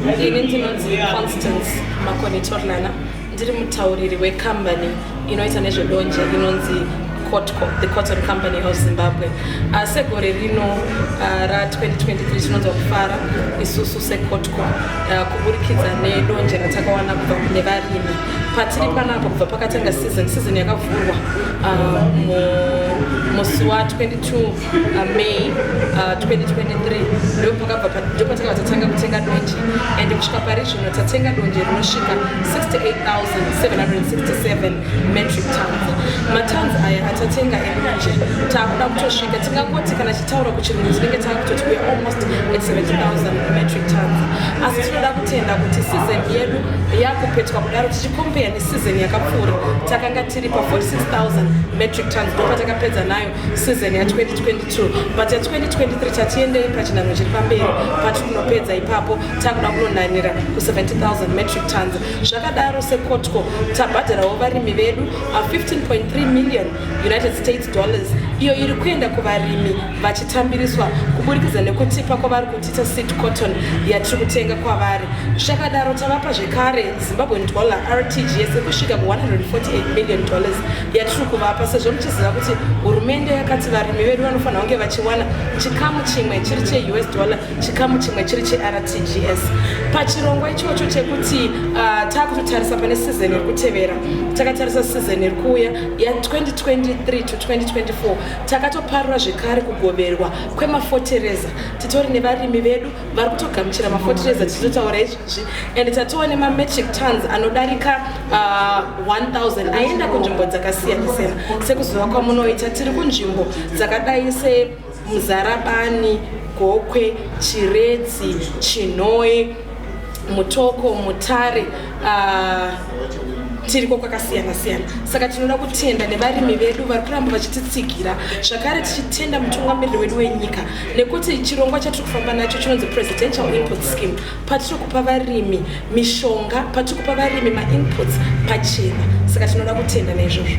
Ini ndinonzi Constance Makoni Torlana, ndiri mutauriri wekambani inoita nezvedonje inonzi Cotco, the Cotton Company of Zimbabwe. Segore rino ra2023, tinonzwa kufara isusu seCotco kuburikidza nedonje ratakawana kubva kune varimi. Patiri panapa, kubva pakatanga season yakavhurwa musi wa22 May 2023, ndopatakabva tatanga kutenga donje, and kusvika pari zvino tatenga donje rinosvika 68,767 metric tons. Matons aya atatenga edonje, taakuda kutosvika, tingangoti kana tichitaura kuchirungu, tinenge taakutoti we are almost at 70,000 metric tons. Asi tinoda kutenda kuti season yedu yakupetwa kudaro, tichicompare neseason yakapfuura, takanga tiri pa46,000 metric tons, ndopatakapedza nayo season ya2022. But ya2023 tatiendei pachinhanho chiri pamberi, patiri kunopedza ipapo, takuda kunonhanira ku70,000 metric tons. Zvakadaro, seCotco tabhadharawo varimi vedu 15.3 million United States dollars, iyo iri kuenda kuvarimi vachitambiriswa kuburikidza nekutipa kwavari kutiita seed cotton yatiri kutenga kwavari. Zvakadaro, tavapa zvekare Zimbabwean dollar RTGS ekusvika ku148 million dollars yatiri kuvapa, sezvo muchiziva kuti hurumende yakati varimi vedu vanofanira kunge vachiwana chikamu chimwe chiri cheUS dollar, chikamu chimwe chiri cheRTGS. Pachirongwa ichocho chekuti taakutotarisa pane season iri kutevera, takatarisa season iri kuuya ya2023 to 2024, takatoparura zvekare kugoverwa kwemafotereza. Titori nevarimi vedu vari kutogamuchira mafotereza tichitotaura izvozvi, and tatova nemametric tons anodarika 1000 aenda kunzvimbo dzakasiyana siyana. Sekuziva kwamunoita, tiri kunzvimbo dzakadai seMuzarabani, Gokwe, Chiredzi, Chinhoyi, Mutoko, Mutare, tiriko kwakasiyana siyana. Saka tinoda kutenda nevarimi vedu vari kuramba vachititsigira, zvakare tichitenda mutungamiriri wedu wenyika nekuti chirongwa chatiri kufamba nacho chinonzi Presidential Input Scheme, patiri kupa varimi mishonga, patiri kupa varimi mainputs pachena. Saka tinoda kutenda naizvozvo.